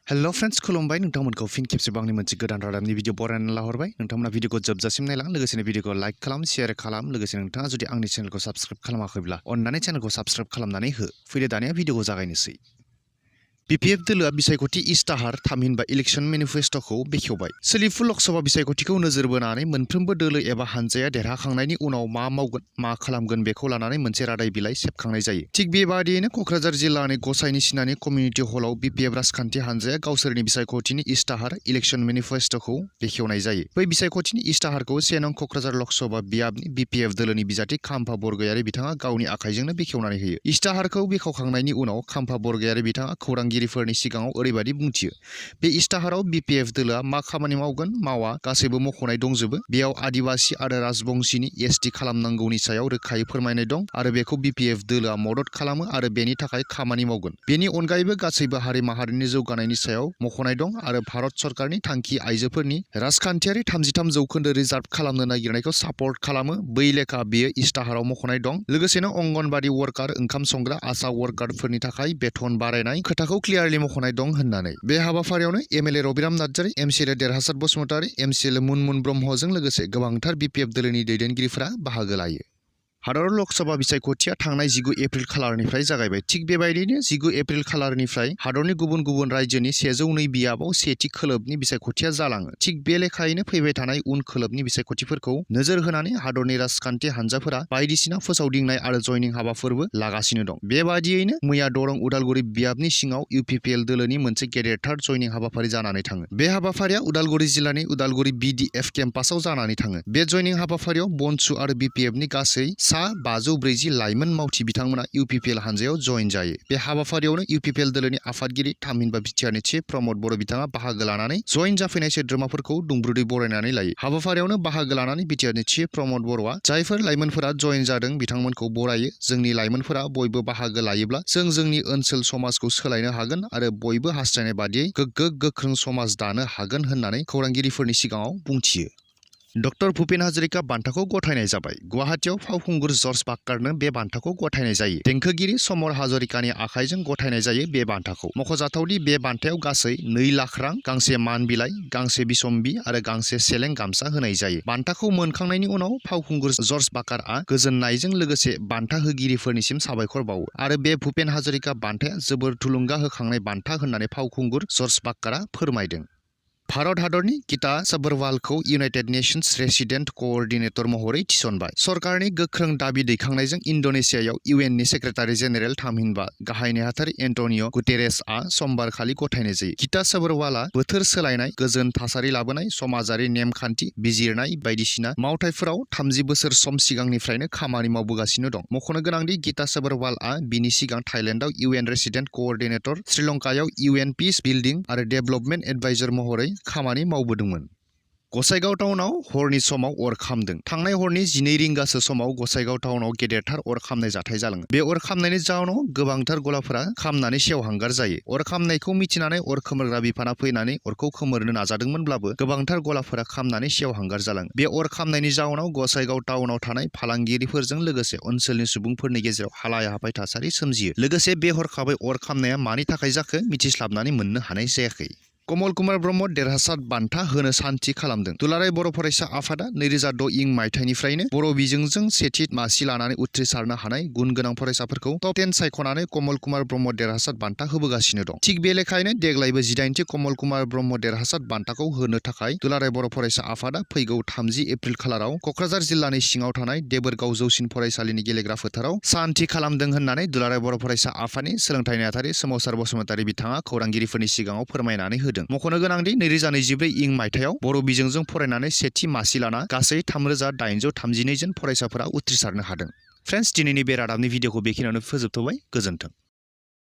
hello friends खुलुमबाय नोंथांमोनखौ फिन खेबसेबाव आंनि मोनसे गोदान रादाबनि भिडिअ बरायनानै लाहरबाय नोंथांमोना भिडिअखौ जोबजासिम नायलां लोगोसेनो भिडिअखौ लाइक खालाम शेयार खालाम लोगोसे नोंथाङा जुदि आंनि चेनेलखौ साबस्क्राइब खालामाखैब्ला अन्नानै चेनेलखौ साबस्क्राइब खालामनानै हो फैदो दानिया भिडिअखौ जागायनोसै बिपिएफ दोलोआ बिसायख'थि इस्ताहार थामहिनबा इलेक्शन मेनिफेस्ट'खौ बेखेवबाय सोलिफु लकसभा बिसायख'थिखौ नोजोर बोनानै मोनफ्रोमबो दोलो एबा हानजाया देरहाखांनायनि उनाव मा मावगोन मा खालामगोन बेखौ लानानै मोनसे रादाय बिलाइ सेबखांनाय जायो थिग बेबादियैनो क'क्राझार जिल्लानि गसाइनि सिनानि कमिउनिटि हलाव बिपिएफ राजखान्थि हानजाया गावसोरनि बिसायख'थिनि इस्ताहार इलेक्शन मेनिफेस्ट'खौ बेखेवनाय जायो बै बिसायख'थिनि इस्ताहारखौ 1 नं क'क्राझार लकसभा बियाबनि बिपिएफ दोलोनि बिजाथि खाम्फा बरगयारि बिथाङा गावनि आखाइजोंनो बेखेवनानै होयो इस्ताहारखौ बेखेवखांनायनि उनाव खाम्फा बरगयारि बिथाङा खौरांगिरिफोरनि सिगाङाव ओरैबायदि बुंथियो बे इस्ताहाराव बिपिएफ दोलोआ मा खामानि मावगोन मावा गासैबो मख'नाय दंजोबो बेयाव आदिबासि आरो राजबंशीनि एसटि खालामनांगौनि सायाव रोखायै फोरमायनाय दं आरो बेखौ बिपिएफ दोलोआ मदद खालामो आरो बेनि थाखाय खामानि मावगोन बेनि अनगायैबो गासैबो हारि माहारिनि जौगानायनि सायाव मख'नाय दं आरो भारत सरकारनि थांखि आइजोफोरनि राजखान्थियारि 33% रिजार्भ खालामनो नागिरनायखौ सापर्ट खालामो बै लेखा बेयो इस्ताहाराव मख'नाय दं लोगोसेनो अंगनबादि वर्कार ओंखाम संग्रा आशा वर्कारफोरनि थाखाय बेथन बारायनाय खोथाखौ क्लियारलि मख'नाय दं होननानै बे हाबाफारियावनो एमएलए रबिराम नार्जारी एमसिएलए देरहासार बसुमतारी एमसिएलए मुनमुन ब्रह्मजों लोगोसे गोबांथार बिपिएफ दोलोनि दैदेनगिरिफोरा बाहागो लायो हादराव लकसभा बिसायख'थिया थांनाय 19 एप्रिल खालारनिफ्राय जागायबाय थिग बेबायदिनो 19 एप्रिल खालारनिफ्राय हादरनि गुबुन गुबुन रायजोनि 102 बियाबाव सेथि खोलोबनि बिसायख'थिया जालाङो थिग बे लेखायैनो फैबाय थानाय उन खोलोबनि बिसायख'थिफोरखौ नोजोर होनानै हादरनि राजखान्थि हानजाफोरा बायदिसिना फोसावदिंनाय आरो जयनिं हाबाफोरबो लागासिनो दं बेबादियैनो मैया दरं उदालगुरि बियाबनि सिङाव इउपिपिएल दोलोनि मोनसे गेदेरथार जयनिं हाबाफारि जानानै थाङो बे हाबाफारिया उदालगुरि जिल्लानि उदालगुरि बिडिएफ केम्पासाव जानानै थाङो बे जयनिं हाबाफारियाव बनसु आरो बिपिएफनि गासै 540 लाइमोन मावथि बिथांमोना इउपिपिएल हानजायाव जयेन जायो बे हाबाफारियावनो इउपिपिएल दोलोनि आफादगिरि थामहिनबा बिटिआरनि चिफ प्रमद बर' बिथाङा बाहागो लानानै जयेन जाफैनाय सोद्रोमाफोरखौ दुंब्रुदै बरायनानै लायो हाबाफारियावनो बाहागो लानानै बिटिआरनि चिफ प्रमद बर'आ जायफोर लाइमोनफोरा जयेन जादों बिथांमोनखौ बरायो जोंनि लाइमोनफोरा बयबो बाहागो लायोब्ला जों जोंनि ओनसोल समाजखौ सोलायनो हागोन आरो बयबो हास्थायनाय बादियै गोग्गो गोख्रों समाज दानो हागोन होननानै खौरांगिरिफोरनि सिगाङाव बुंथियो डक्टर भुपेन हाजरिका बान्थाखौ गथायनाय जाबाय गुवाहाटीआव फावखुंगुर जर्ज बाक्कारनो बे बान्थाखौ गथायनाय जायो देंखोगिरि समर हाजरिकानि आखाइजों गथायनाय जायो बे बान्थाखौ मख'जाथावदि बे बान्थायाव गासै 2 लाख रां गांसे मान बिलाइ गांसे बिसम्बि आरो गांसे सेलें गामसा होनाय जायो बान्थाखौ मोनखांनायनि उनाव फावखुंगुर जर्ज बाक्कारआ गोजोननायजों लोगोसे बान्था होगिरिफोरनिसिम साबायखर बावो आरो बे भुपेन हाजरिका बान्थाया जोबोर थुलुंगा होखांनाय बान्था होननानै फावखुंगुर जर्ज बाक्कारआ फोरमायदों भारत हादरनि गीता साबरवालखौ इउनाइटेड नेशन्स रेसिडेन्ट क'अर्डिनेटर महरै थिसनबाय सरकारनि गोख्रों दाबि दैखांनायजों इन्ड'नेसियायाव इउएननि सेक्रेटारि जेनेरेल थामहिनबा गाहाय नेहाथारि एन्टनिय' गुटेरेसआ समबारखालि गथायनाय जायो गीता साबरवालआ बोथोर सोलायनाय गोजोन थासारि लाबोनाय समाजारि नेमखान्थि बिजिरनाय बायदिसिना मावथायफोराव 30 बोसोर सम सिगांनिफ्रायनो खामानि मावबोगासिनो दं मख'नो गोनांदि गीता साबरवालआ बिनि सिगां थाइलेन्डआव इउएन रेसिडेन्ट क'अर्डिनेटर श्रीलंकायाव इउएन पीस बिल्डिं आरो डेभेलपमेन्ट एडभाइजर महरै खामानि मावबोदोंमोन गसाइगाव टाउनाव हरनि समाव अर खामदों थांनाय हरनि 12 रिंगासो समाव गसाइगाव टाउनाव गेदेरथार अर खामनाय जाथाय जालाङो बे अर खामनायनि जाउनाव गोबांथार गलाफोरा खामनानै सेवहांगार जायो अर खामनायखौ मिथिनानै अर खोमोरग्रा बिफाना फैनानै अरखौ खोमोरनो नाजादोंमोनब्लाबो गोबांथार गलाफोरा खामनानै सेवहांगार जालाङो बे अर खामनायनि जाउनाव गसाइगाव टाउनाव थानाय फालांगिरिफोरजों लोगोसे ओनसोलनि सुबुंफोरनि गेजेराव हालाय हाफाय थासारि सोमजियो लोगोसे बे हरखाबै अर खामनाया मानि थाखाय जाखो मिथिस्लाबनानै मोननो हानाय जायाखै कमल कुमार ब्रह्म देरहासार बान्था होनो सान्थि खालामदों दुलाराय बर' फरायसा आफादा 2006 इं मायथाइनिफ्रायनो बर' बिजोंजों सेथि मासि लानानै उथ्रिसारनो हानाय गुन गोनां फरायसाफोरखौ टप 10 सायख'नानै कमल कुमार ब्रह्म देरहासार बान्था होबोगासिनो दं थिग बे लेखायैनो देग्लायबो 18थि कमल कुमार ब्रह्म देरहासार बान्थाखौ होनो थाखाय दुलाराय बर' फरायसा आफादा फैगौ 30 एप्रिल खालाराव क'क्राझार जिल्लानि सिङाव थानाय देबोरगाव जौसिन फरायसालिनि गेलेग्रा फोथाराव सान्थि खालामदों होननानै दुलाराय बर' फरायसा आफादनि सोलोंथाइ नेहाथारि सोमावसार बसुमतारी बिथाङा खौरांगिरिफोरनि सिगाङाव फोरमायनानै होदों मख'नो गोनांदि 2024 इं मायथाइयाव बर' बिजोंजों फरायनानै सेथि मासि लाना गासै 3832 जन फरायसाफोरा उथ्रिसारनो हादों फ्रेन्ड्स दिनैनि बे रादाबनि भिडिअखौ बेखिनियावनो फोजोबथ'बाय गोजोन्थों